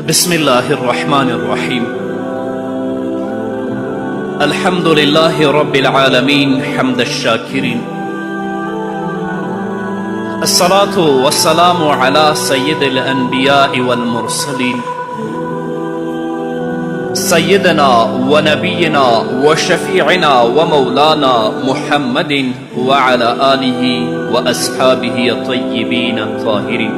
بسم الله الرحمن الرحيم. الحمد لله رب العالمين، حمد الشاكرين. الصلاة والسلام على سيد الأنبياء والمرسلين، سيدنا ونبينا وشفيعنا ومولانا محمد وعلى آله وأصحابه الطيبين الطاهرين.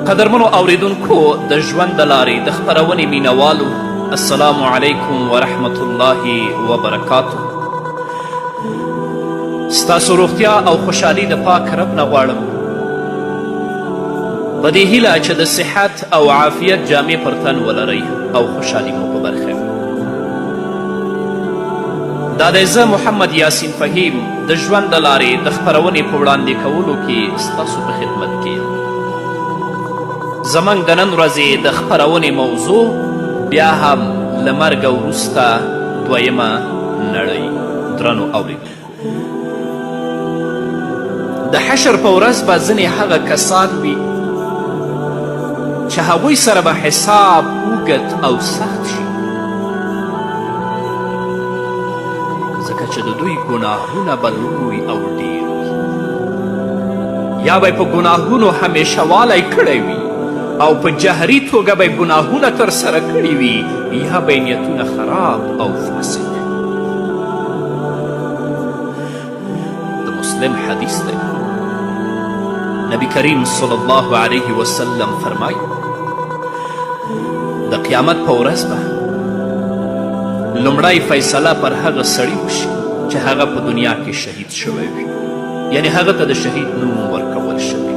قدرمنو اوریدونکو، د ژوند د لارې د خپرونې مینوالو، السلام علیکم ورحمت الله وبرکاته. ستاسو روغتیا او خوشحالي د پاک رب نه غواړم، په دې هیله چې د صحت او عافیت جامې پر تن ولرئ او خوشحالي مو په برخه وي. دا دی زه محمد یاسین فهیم د ژوند د لارې د خپرونې په وړاندې کولو کې ستاسو په خدمت کې یم. زموږ د نن ورځې د خپرونې موضوع بیا هم له مرګه وروسته دویمه نړۍ. درنو اورېدونکو، د حشر په ورځ به ځینې هغه کسان وي چې هغوی سره به حساب اوږد او سخت شي، ځکه چې د دوی ګناهونه به لوی او ډیر وي، یا به په ګناهونو همیشه والی کړی وي او په جهري توګه به ګناهونه ترسره کړي وي، یا به نیتونه خراب او فاسد. د مسلم حدیث دی، نبی کریم صلی الله علیه وسلم فرمایي: د قیامت په ورځ به لومړی فیصله پر هغه سړي وشي چې هغه په دنیا کې شهید شوی وي، یعنی هغه ته د شهید نوم ورکول شوی وي.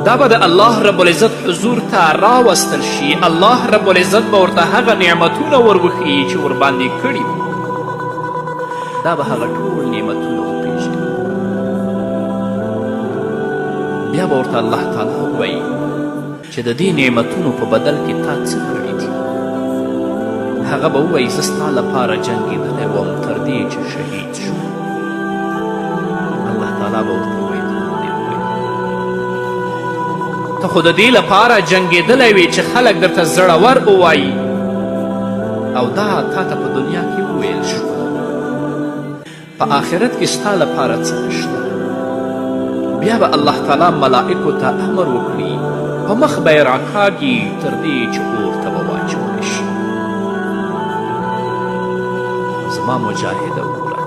دا به د الله رب العزت حضور ته راوستل شي. الله رب العزت به ورته هغه نعمتونه وروښیي چې ورباندې کړي وو. دا به هغه ټول نعمتونه وپېژني. بیا به ورته الله تعالی ووایي چې د دې نعمتونو په بدل کې تا څه کړي دي؟ هغه به ووایي: زه ستا لپاره جنګېدلی وم تر دې چې شهید شوم. الله تعالی به ورته ووایي: دروغ دې وویل، ته خو د دې لپاره جنګېدلی وې چې خلک درته زړور ووایي، او دا تا ته په دنیا کې وویل شول. په آخرت کې ستا لپاره څه نشته. بیا به الله تعالی ملائکو ته امر وکړي، په مخ به یې راکاږي تر دې چې اور ته به واچول شي. زما مجاهده وروره،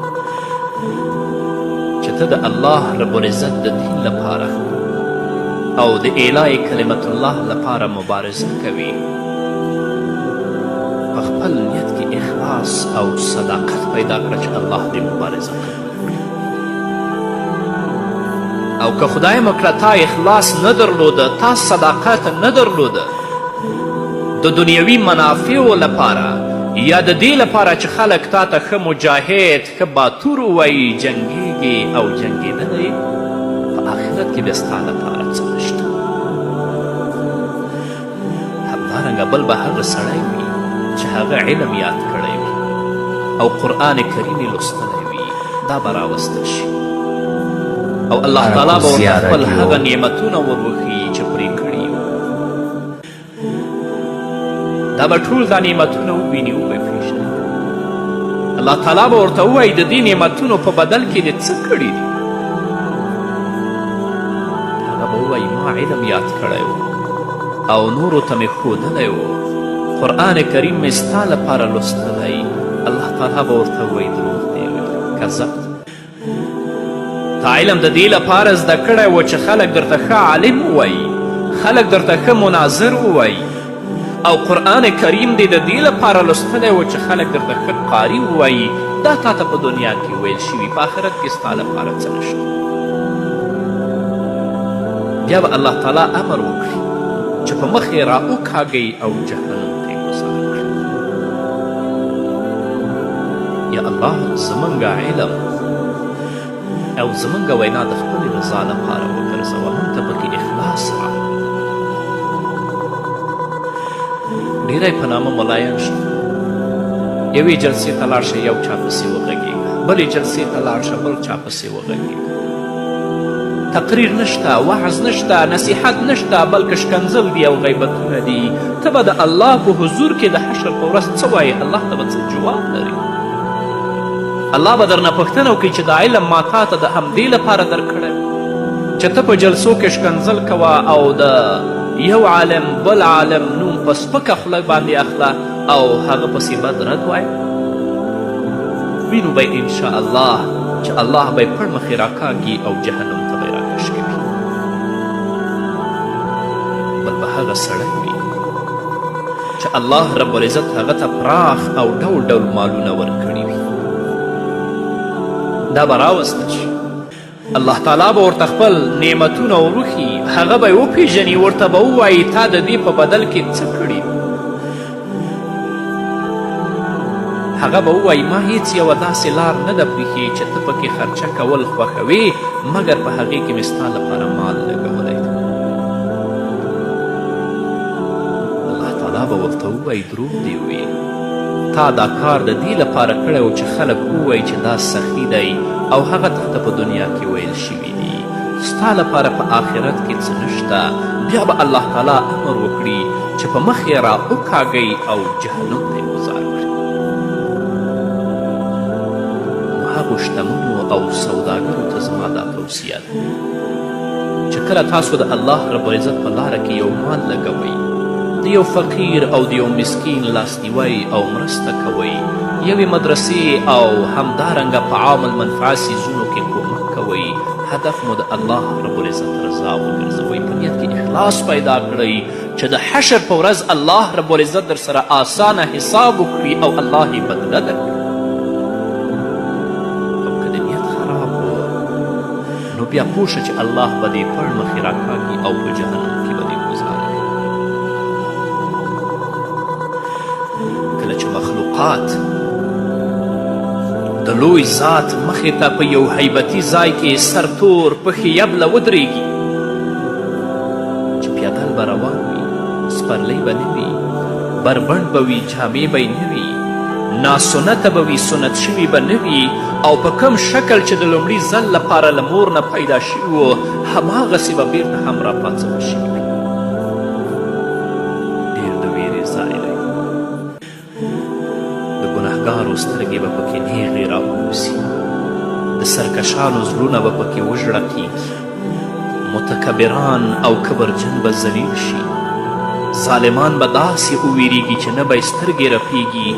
چې ته د الله رب العزت د دین لپاره او د اعلاء کلمت الله لپاره مبارزه کوي، په خپل نیت کې اخلاص او صداقت پیدا کړه چې الله دې مبارزه قبوله کړي. او که خدای مه کړه تا اخلاص نه درلوده، تا صداقت نه درلوده، د دنیوي منافعو لپاره یا د دې لپاره چې خلک تا ته ښه مجاهد، ښه باتور ووایي، جنګېږې او جنګېدلی، په آخرت کې بیا ستا لپاره څه نشته. همدارنګه بل به هغه سړی وي چې هغه علم یاد کړی وي او قرآن کریم یې لوستلی وي. دا به راوستل شي او الله تعالی به ورته خپل هغه نعمتونه وروښیي چې پرې کړي. دا به ټول دا نعمتونه وویني، وبه پېژني. الله تعالی به ورته ووایي: د دې نعمتونو په بدل کې دې څه کړي دي؟ هغه به ووایي: ما علم یاد کړی و او نورو ته مې ښودلی و، قرآن کریم مې ستا لپاره لوستلی. الله تعالی به ورته ووایي: دروغ دې ویل، کذبت. تا علم د دې لپاره زده کړی و چې خلک درته ښه عالم ووایي، خلک درته ښه مناظر ووایي، او قرآن کریم دې د دې لپاره لوستلی و چې خلک درته ښه قاري ووایي. دا تا ته په دنیا کې ویل شوي، په آخرت کې ستا لپاره څه نشته. بیا به الله تعالی امر وکړي چې په مخ یې را وکاږئ او جهنم ته یې ګوزار کړئ. یا الله، زمونږ علم او زمونږ وینا د خپلې رضا لپاره وګرځوه، موږ ته پکې اخلاص راکړه. ډیری په نامه ملایان شته، یوې جلسې ته لاړ شه یو چا پسې وغږېږه، بلې جلسې ته لاړ شه بل چا پسې وغږېږه. تقریر نشته، وعظ نشته، نصیحت نشته، بلکې ښکنځل دي او غیبتونه دي. ته به د الله په حضور کې د حشر په ورځ څه وایې؟ الله ته به څه جواب لري؟ الله به درنه پوښتنه وکړي چې دا علم ما تا ته د همدې لپاره درکړی چې ته په جلسو کې ښکنځل کوه او د یو عالم بل عالم نوم په سپکه خوله باندې اخله او هغه پسې بد رد وایه. وینو به انشاءالله چې الله به یې پړ مخې راکاږي او جهنم ته به یې راکش کوي. بل به هغه سړی وي چې الله رب العزت هغه ته پراخ او ډول ډول مالونه ورکړي وي، دا به راوستل شي، الله تعالی به ورته خپل نعمتونه وروښي، هغه به یې وپېژني، ورته به ووایي تا د دې په بدل کې څه کړي؟ هغه به ووایي ما هیڅ یوه داسې لار نه ده پریښې چې ته پکې خرچه کول خوښوې، مګر په هغې کې مې ستا لپاره مال لګولی دی. الله تعالی به ورته ووایي دروغ دې وویل، تا دا کار د دې لپاره کړی و چې خلک ووایي چې دا سخي دی او هغه تا ته په دنیا کې ویل شوي دي، ستا لپاره په آخرت کې څه نشته. بیا به الله تعالی امر وکړي چې په مخ یې را وکاږئ او جهنم ته یې ګوزار کړئ. نو هغو شتمنو او سوداګرو ته زما دا توصیه ده چې کله تاسو د الله رب العزت په لاره کې یو مال لګوئ، د یو فقیر او د یو مسکین لاسنیوی او مرسته کوئ، یوې مدرسې او همدارنګه په عام المنفعه څیزونو کې کومک کوئ، هدف مو د الله رب العزت رضا وګرځوئ، په نیت کې اخلاص پیدا کړئ چې د حشر په ورځ الله رب العزت در سره آسانه حساب وکړي او الله یې بدله درکړي. او که د نیت خراب و نو بیا پوه شه چې الله به دې پړ مخې راکاږي او په جهنم کې به دې ګوزاروي. کله چې مخلوقات د لوی ذات مخې ته په یو هیبتي ځای کې سر تور پښې یبله ودرېږي، چې پیادل به روان وي، سپرلۍ به نه وي، بربنډ به وي، جامې به یې نه وي، ناسنته به وي، سنت شوي به نه وي، او په کوم شکل چې د لومړي ځل لپاره له مور نه پیدا شوي وو هماغسې به بیرته هم راپاڅول شوي وي. ډېر د ویرې ځای دی. د ګناهګارو سترګې به پکې نیغې راووځي، د سرکشانو زړونه به پکې وژړقیږي، متکبران او کبرجن به ذلیل شي، ظالمان به داسې وویریږي چې نه به یې سترګې رپیږي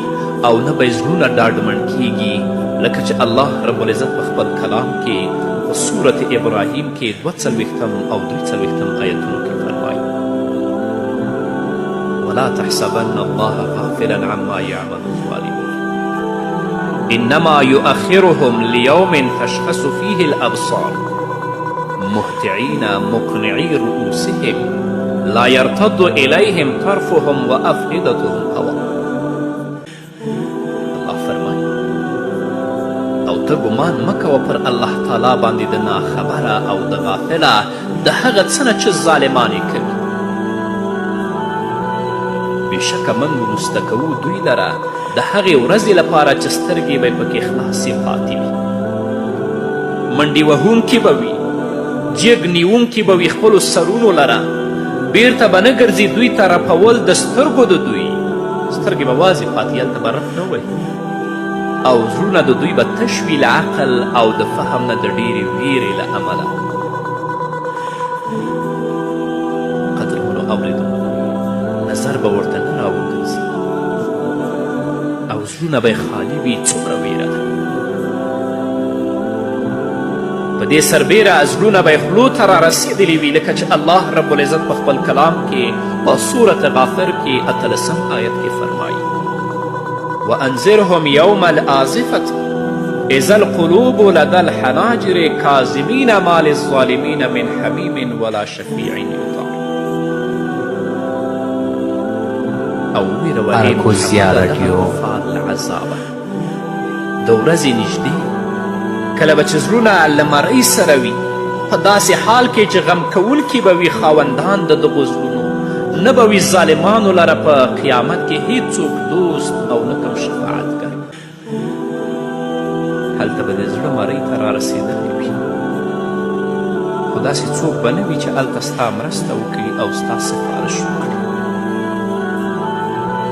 او نه به یې زړونه ډاډمن کیږي، لکه چې الله رب العزت په خپل کلام کې په سورت ابراهیم کې 42 او 43 آیتونو کې فرمایي: ولا تحسبن الله غافلا عما يعمل الظالمون انما يؤخرهم ليوم تشخص فيه الابصار مهطعين مقنعي رؤوسهم لا يرتد إليهم طرفهم وأفئدتهم هوا. الله فرمایي او ته ګمان مه کوه پر الله تعالی باندې د ناخبره او د غافله د هغه څه نه چې ظالمان یې کوي. بېشکه موږ وروسته کوو دوی لره د هغې ورځې لپاره چې سترګې به یې پکې خلاصې پاتې وي، منډې وهونکي به وي، جیګ نیونکي به وي خپلو سرونو لره، بیرته به نه ګرځي دوی ته رپول د سترګو د دوی، سترګې به وازې پاتې، هلته به رپ نه وهي، او زړونه د دوی به تش وي له عقل او د فهم نه د ډېرې ویرې له امله. قدرمنو اورېدونکو، نظر به ورته نه راوګرځي او زړونه به یې خالي وي. څومره ویره ده! په دې سربیره زړونه به یې خولو ته رارسېدلي وي، لکه چې الله رب العزت په خپل کلام کې په سورت غافر کې 18 آیت کې فرمایي: وانذرهم یوم الآزفة اذا القلوب لدى الحناجر کاظمین ما للظالمین من حمیم ولا شفیع یطاع. او وویروه ای ارکوزیا محمده دغه راډیو. کفار له عذابه د ورځې نږدې، کله به چې زړونه له مرۍ سره وي، په داسې حال کې چې غم کوونکي به وي خاوندان د دغو زړونو، نه به وي ظالمانو لره په قیامت کې هیڅوک دوست او نه کوم شفاعتګر. هلته به د زړه مرۍ ته رارسېدلی وي خو داسې څوک به نه وي چې هلته ستا مرسته وکړي او ستا سفارش وکړي.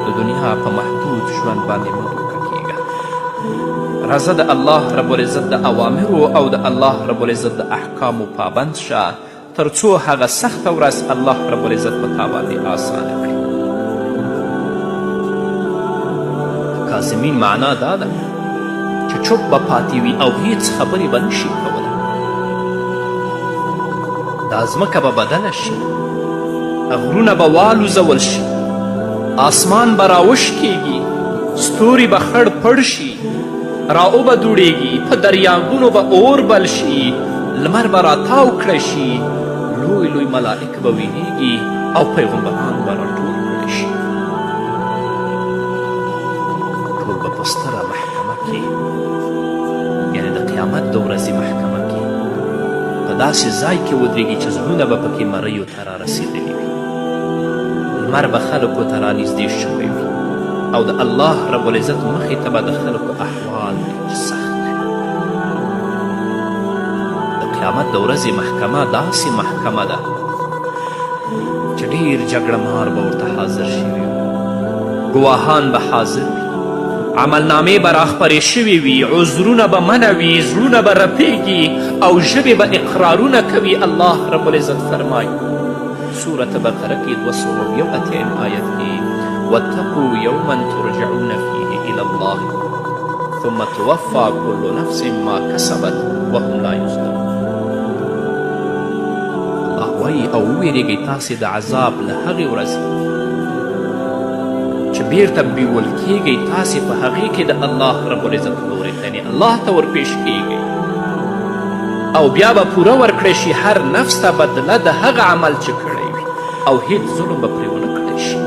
د دنیا په محدود ژوند باندې مه دوکه کیږه. راځه د الله رب العزت د اوامرو او د الله رب العزت د احکامو پابند شه، تر څو هغه سخته ورځ الله رب العزت په تا باندې آسانه کړي. د کاظمین معنا دا ده چې چوپ به پاتې وي او هیڅ خبرې به نشي کولی. دا ځمکه به بدله شي، غرونه به والوزول شي، آسمان به راوشکیږي، ستوري به خړ پړ شي، را وبه دوړیږي، په دریابونو به اور بل شي، لمر به راتاو کړی شي، لوی لوی ملائک به ویریږي او پیغمبران به راټول کړی شي. ټول به په ستره محکمه کې، یعنې د قیامت د ورځې محکمه کې، په داسې ځای کې ودرېږي چې زړونه به پکې مریو ته رارسېدلي وي، لمر به خلکو ته رانږدې شوی وي او د الله رب العزت مخې ته به د خلکو احوال ډېر سخت وي. د قیامت د ورځې محکمه داسې محکمه ده چې ډېر جګړه مار به ورته حاضر شوي وي، ګواهان به حاضر وي، عملنامې به راخپرې شوې وي، عذرونه به منع وي، زړونه به رپیږي او ژبې به اقرارونه کوي. الله رب العزت فرمایي سورة بقره کې 281 آیت کې: واتقوا یوما ترجعون فیه الی الله ثم توفا كل نفس ما کسبت وهم لا یظلمون. الله وایي او وویریږئ تاسې د عذاب له هغې ورځې چې بیرته بیول کیږئ تاسې په هغې کې د الله رب العزت لورې ته، یعنې الله ته ورپېش کیږئ، او بیا به پوره ورکړی شي هر نفس ته بدله د هغه عمل چې کړی وي، او هیڅ ظلم به پرې ونه کړی شي.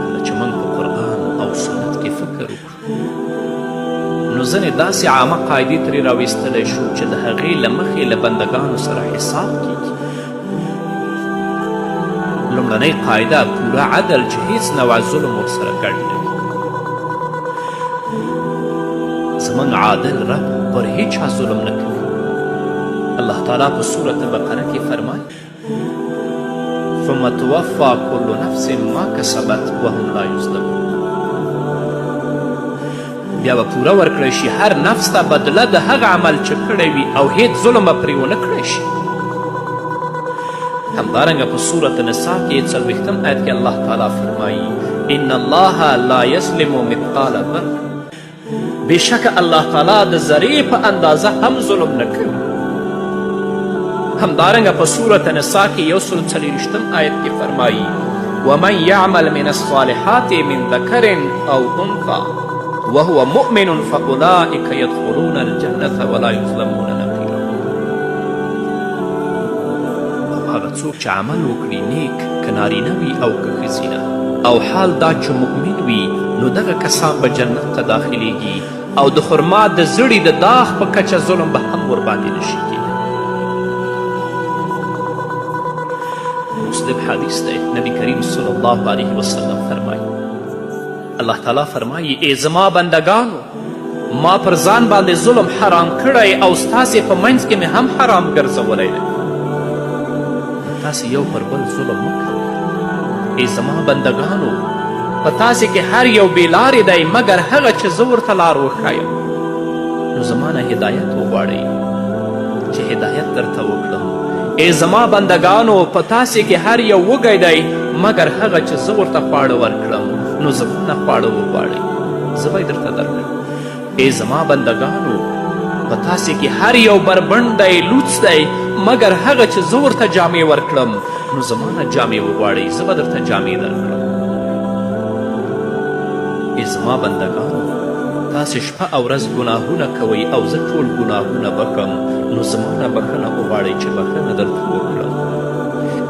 کله چې موږ په قرآن او سنت کې فکر وکړو نو ځینې داسې عامه قاعدې ترې راویستلی شو چې د هغې له مخې له بندګانو سره حساب کیږي. لومړنۍ قاعده پوره عدل چې هیڅ نوع ظلم ورسره ګډ نه وي. زموږ عادل رب پر هیچا ظلم نه کوي. الله تعالی په سورة بقره کې فرمایي: ثم توفا كل نفس ما کسبت وهم لا یظلمون. بیا به پوره ورکړی شي هر نفس ته بدله د هغه عمل چې کړی وي او هیڅ ظلم به پرې ونه کړی شي. همدارنګه په سورة نساء کې 40 آیت کې الله تعالی فرمایي: ان الله لا یظلم مثقال ذره. بېشکه الله تعالی د ذرې په اندازه هم ظلم نه کوي. همدارنګه په سورة نساء کې 124 آیت کې فرمایي: ومن يعمل من الصالحات من ذکر او انثى وهو مؤمن فأولئک يدخلون الجنة ولا يظلمون نقیرا. او هغه څوک چې عمل وکړي نیک، که نارینه وي او که ښځینه، او حال دا چې مؤمن وي، نو دغه کسان به جنت ته داخلیږي او د خرما د زړي د داغ په کچه ظلم به هم ورباندې نشي کیدی. مسلم حدیث دی، نبی کریم صلی الله علیه وسلم فرمایي: الله تعالی فرمایي: ای زما بندګانو، ما پر ځان باندې ظلم حرام کړی او ستاسې په منځ کې مې هم حرام ګرځولی دی، تاسې یو پر بل ظلم مه کوئ. ای زما بندګانو، په تاسې کې هر یو بې لارې دی مګر هغه چې زه ورته لار وښایم، نو زما نه هدایت وغواړئ چې هدایت درته وکړم. ای زما بندګانو، په تاسې کې هر یو وږی دی مګر هغه چې زه ورته خواړه ورکړم، نو زما نه خواړه وغواړئ، زه به یې درته درکړم. ای زما بندګانو، په تاسې کې هر یو بربنډ دی، لوڅ دی، مګر هغه چې زه ورته جامې ورکړم، نو زما نه جامې وغواړئ، زه به درته جامې درکړم. ای زما بندګانو، تاسې شپه او ورځ ګناهونه کوئ او زه ټول ګناهونه بښم، نو زما نه بښنه وغواړئ چې بښنه درته وکړم.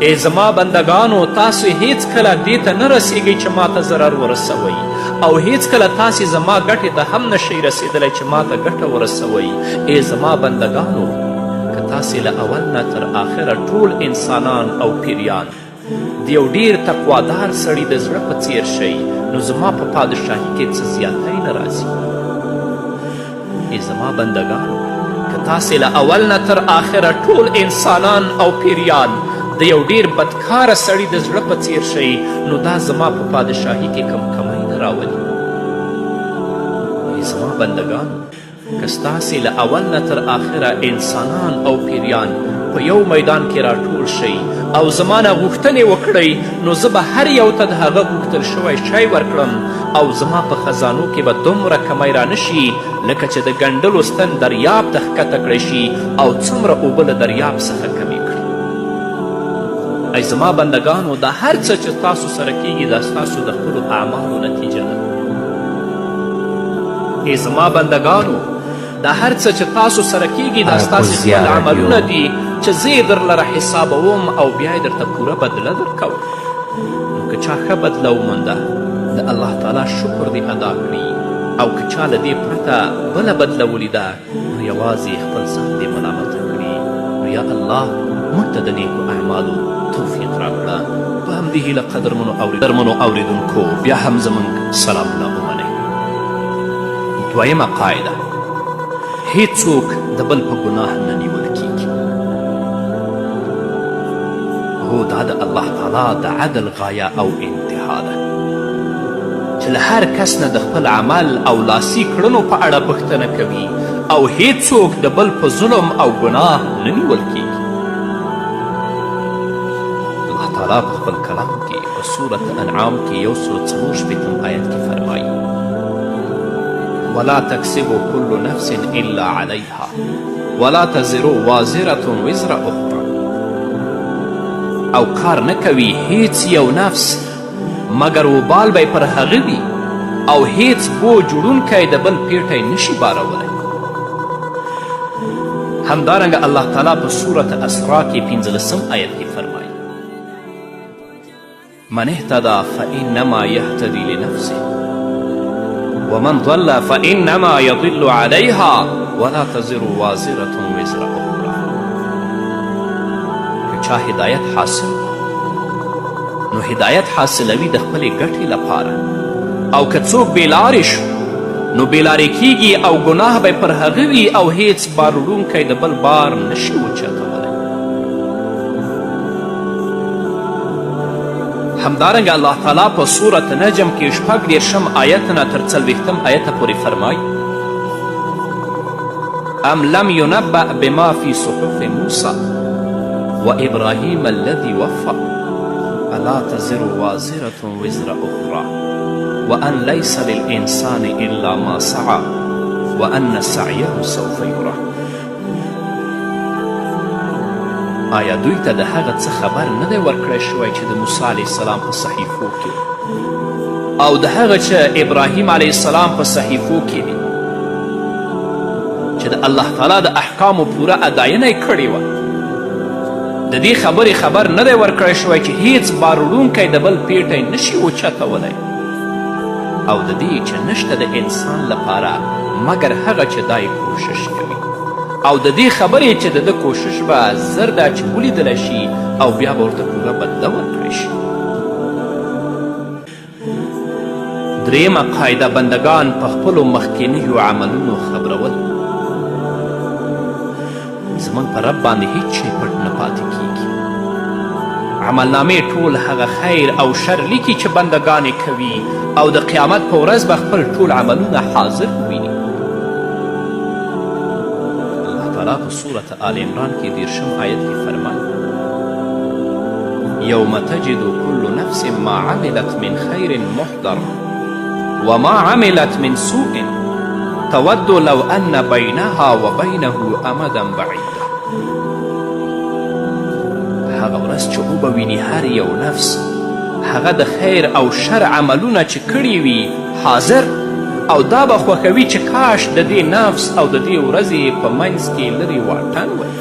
ای زما بندګانو، تاسو هیڅکله دې ته نه رسیږئ چې ما ته ضرر ورسوئ، او هیڅکله تاسې زما ګټې ته هم نشئ رسېدلی چې ما ته ګټه ورسوئ. ای زما بندګانو، که تاسې له اول نه تر آخره ټول انسانان او پیریان د یو ډیر تقوادار سړي د زړه په څیر شئ، نو زما په پادشاهي کې څه زیاتی نه راځي. ای زما بندګانو، که تاسې له اول نه تر آخره ټول انسانان او پیریان د یو ډیر بدکاره سړي د زړه په څیر شئ، نو دا زما په پادشاهي کې کوم کمی نه راولي. ای زما بندګانو، که ستاسې له اول نه تر آخره انسانان او پیریان په یو میدان کې راټول شئ او زما نه غوښتنې وکړئ، نو زه به هر یو ته د هغه غوښتل شوی شی ورکړم او زما په خزانو کې به دومره کمی رانشي لکه چې د ګنډلو ستن دریاب ته ښکته کړی شي او څومره اوبه له دریاب څخه کمې کړي. ای زما بندګانو، دا هر څه چې تاسو سره کیږي دا ستاسو د خپلو اعمالو نتیجه ده. ای زما بندګانو، دا هر څه چې تاسو سره کیږي دا ستاسې خپل عملونه دي چې زه یې درلره حسابوم او بیا یې درته پوره بدله درکوم. نو که چا ښه بدله ومونده د الله تعالی شکر دې ادا کړي، او که چا له دې پرته بله بدله ولیده نو یوازې خپل ځان دې ملامته کړي. نو یا الله موږ ته د نیکو اعمالو توفیق راکړه. په همدې هیله قدرمنو اوریدونکو بیا هم زموږ سلامونه ومنئ. دویمه قاعده، هیڅوک د بل په ګناه نه نیول کیږي. هو، دا د الله تعالی د عدل غایه او انتها ده چې له هر کس نه د خپل عمل او لاسي کړنو په اړه پوښتنه کوي او هیڅوک د بل په ظلم او ګناه نه نیول کیږي. الله تعالی په خپل کلام کې په سورة انعام کې 164 آیت کې فرمایي: ولا تکسب كل نفس الا علیها ولا تزر وازرة وزر اخرى. او کار نه کوي هیڅ یو نفس مګر وبال به پر هغه وي، او هیڅ بوج وړونکی د بل پیټی نشي بارولی. همدارنګه الله تعالی په سورة اسراء کې 15 آیت کې فرمایي: من اهتدى فإنما يهتدي لنفسه ومن ضل فإنما يضل عليها ولا تزر وازرة وزر أخرى. که چا هدایت حاصل نو هدایت حاصلوي د خپلې ګټې لپاره، او که څوک بېلارې شو نو بېلارې کیږي او ګناه به پر هغه وي او هیڅ بار وړونکی د بل بار نشي اوچتولی. همدارنګه الله تعالی په سورة نجم کې 36 آیت نه تر 40 آیته پورې فرمایي: ام لم ينبأ بما في صحف موسى وإبراهيم الذي وفى ألا تزر وازرة وزر أخرى وأن ليس للإنسان إلا ما سعى وأن سعيه سوف يرى. آیا دوی ته د هغه څه خبر نه دی ورکړی شوی چې د موسی علیه السلام په صحیفو کې او د هغه چې ابراهیم علیه السلام په صحیفو کې دي، چې د الله تعالی د احکامو پوره اداینه یې کړې وه؟ د دې خبرې خبر نه دی ورکړی شوی چې هیڅ بار وړونکی د بل پیټی نشي اوچتولی، او د دې چې نشته د انسان لپاره مګر هغه چې دا یې کوشش کوي، او د دې خبرې چې د ده کوشش به زر ده چې ولیدلی شي او بیا به ورته پوره بدله ورکړی شي. درېیمه قاعده، بندګان په خپلو مخکنیو عملونو خبرول. زموږ په رب باندې هیڅ شی پټ نه پاتې کیږي. عملنامې ټول هغه خیر او شر لیکي چې بندګان یې کوي، او د قیامت په ورځ به خپل ټول عملونه حاضر وویني. الله تعالی په سورة آل عمران کې 30 آیت کې فرمایي: یوم تجد كل نفس ما عملت من خیر محضر وما عملت من سوء تود لو أن بينها وبينه أمدا بعيدا. هغه ورځ چې وبه ویني هر یو نفس هغه د خیر او شر عملونه چې کړي وي حاضر، او دا به خوښوي چې کاش د دې نفس او د دې ورځې په منځ کې لرې واټن وای.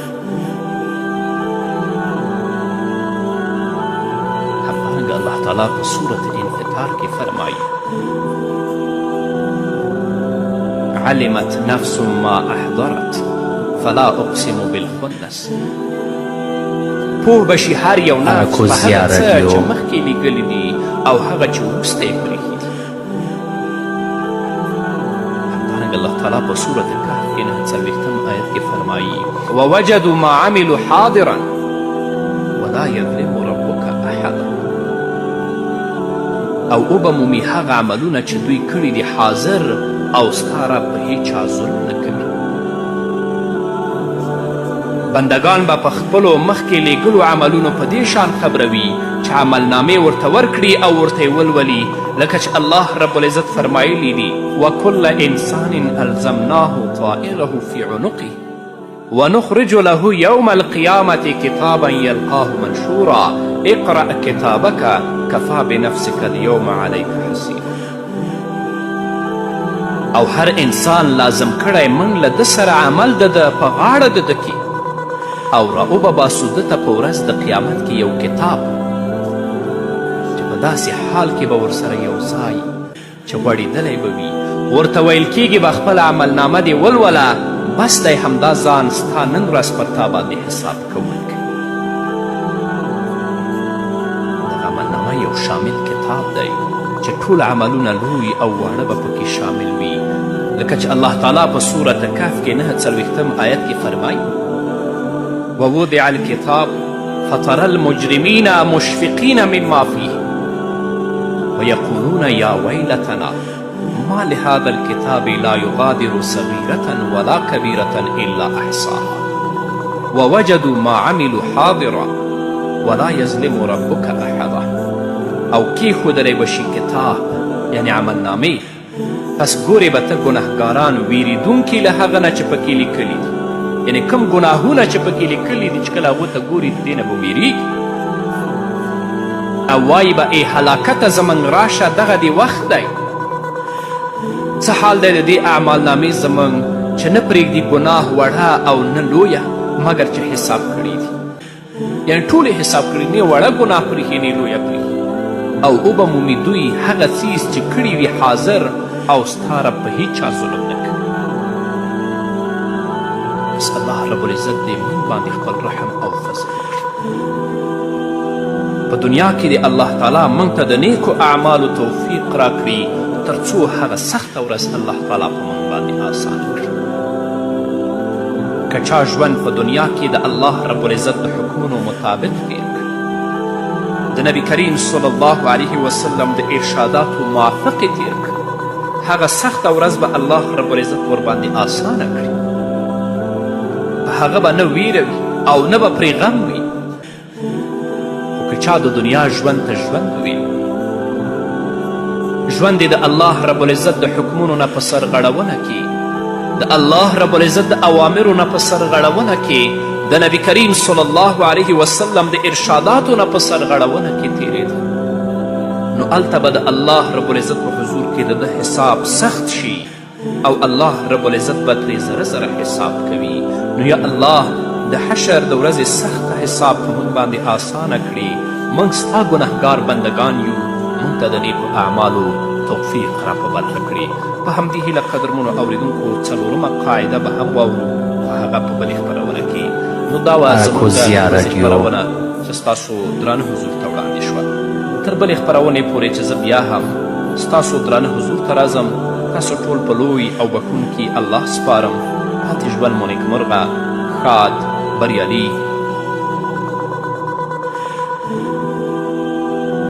همدارنګه الله تعالی په سورة انفطار کې فرمایي: علمت نفس ما احضرت فلا اقسم بالخنس. پوه به شي هر یو نفس په هغه څه چې مخکې لیکلي دي او هغه چې وروسته یې پرېښي دي. همدارنګه الله تعالی تعالی په سورة کهف کې 49م آیت کې فرمایي: ووجدوا ما عملوا حاضرا ولا یظلم ربک احدا. او وبه مومي هغه عملونه چې دوی کړي دي حاضر، او ستا رب په هیچا ظلم نه کوي. بندګان به په خپلو مخکې لیږلو عملونو په دې شان خبروي چې عملنامې ورته ورکړي او ورته یې ولولي، لکه چې الله رب العزت فرمایلی دي: وکل انسان الزمناه طائره فی عنقه ونخرج له يوم القيامة كتابا يلقاه منشورا اقرأ كتابك كفى بنفسك اليوم عليك حسيبا. او هر انسان لازم کړی موږ له ده سره عمل د ده په غاړه د ده کې، او را وبه باسو ده ته په ورځ د قیامت کې یو کتاب چې په داسې حال کې به ورسره یو ځای چې غوړېدلی به وي، ورته ویل کیږي به خپله عملنامه دې ولوله، بس دی همدا ځان ستا نن ورځ پر تا باندې حساب کوونکی. دغه عملنامه یو شامل کتاب دی چې ټول عملونه لوی او واړه به پکې شامل وي، لکه چې الله تعالی په سورة کهف کې 49م آیت کې فرمایي: ووضع الكتاب فترى المجرمين مشفقين مما فيه ويقولون يا ويلتنا ما لهذا الكتاب لا يغادر صغيرة ولا كبيرة إلا أحصاها ووجدوا ما عملوا حاضرا ولا يظلم ربك أحدا. او کیښودلی به شي کتاب، یعنې عملنامې، پس ګورې به ته ګناهګاران ویریدونکي له هغه نه چې پکې لیکلي دي، یعنې کوم ګناهونه چې پکې لیکلي دي چې کله هغو ته ګوري د دې نه به ویریږي، او وایي به: ای هلاکته زموږ راشه، دغه دې وخت دی. څه حال دی د دې اعمالنامې زموږ چې نه پرېږدي ګناه وړه او نه لویه مګر چې حساب کړي دي، یعنې ټول یې حساب کړي، نه وړه ګناه پرېښي نه لویه پرېښي. او وبه مومي دوی هغه څیز چې کړي وي حاضر، او ستا رب په هیچا ظلم نه کوي. بس الله رب العزت دې موږ باندې خپل رحم او فضل وکړي. په دنیا کې دې الله تعالی موږ ته د نیکو اعمالو توفیق راکړي، تر څو هغه سخته ورځ الله تعالی په موږ باندې آسانه کړي. که چا ژوند په دنیا کې د الله رب العزت د حکمونو مطابق تیر کړ، د نبی کریم صلی الله علیه وسلم د ارشاداتو موافق یې تیر کړ، هغه سخته ورځ به الله رب العزت ورباندې آسانه کړي، په هغه به نه ویره وي او نه به پرې غم وي. خو که چا د دنیا ژوند ته ژوند وي، ژوند یې د الله رب العزت د حکمونو نه په سرغړونه کې، د الله رب العزت د اوامرو نه په سرغړونه کې، د نبی کریم صلی الله علیه وسلم د ارشاداتو نه په سرغړونه کې تیرېده، نو هلته به د الله رب العزت په حضور کې د ده حساب سخت شي او الله رب العزت به ترې زره زره حساب کوي. نو یا الله د حشر د ورځې سخت حساب په موږ باندې آسانه کړې. موږ ستا ګنهګار بندګان یو، موږ ته د نیکو اعمالو توفیق را په برخه کړې. په همدې هیله قدرمنو اوریدونکو، څلورمه قاعده به هم واورو، خو هغه په بلې خپرونه کې. نو دا وه زموږ د اراکوزیا نن ورځې راډیو. خپرونه چې ستاسو درانه حضور ته وړاندې شوه. تر بلې خپرونې پورې چې زه بیا هم ستاسو درانه حضور ته راځم، تاسو ټول په لوی او بښونکي الله سپارم. پاتې ژوند مو نیکمرغه، ښاد، بریالي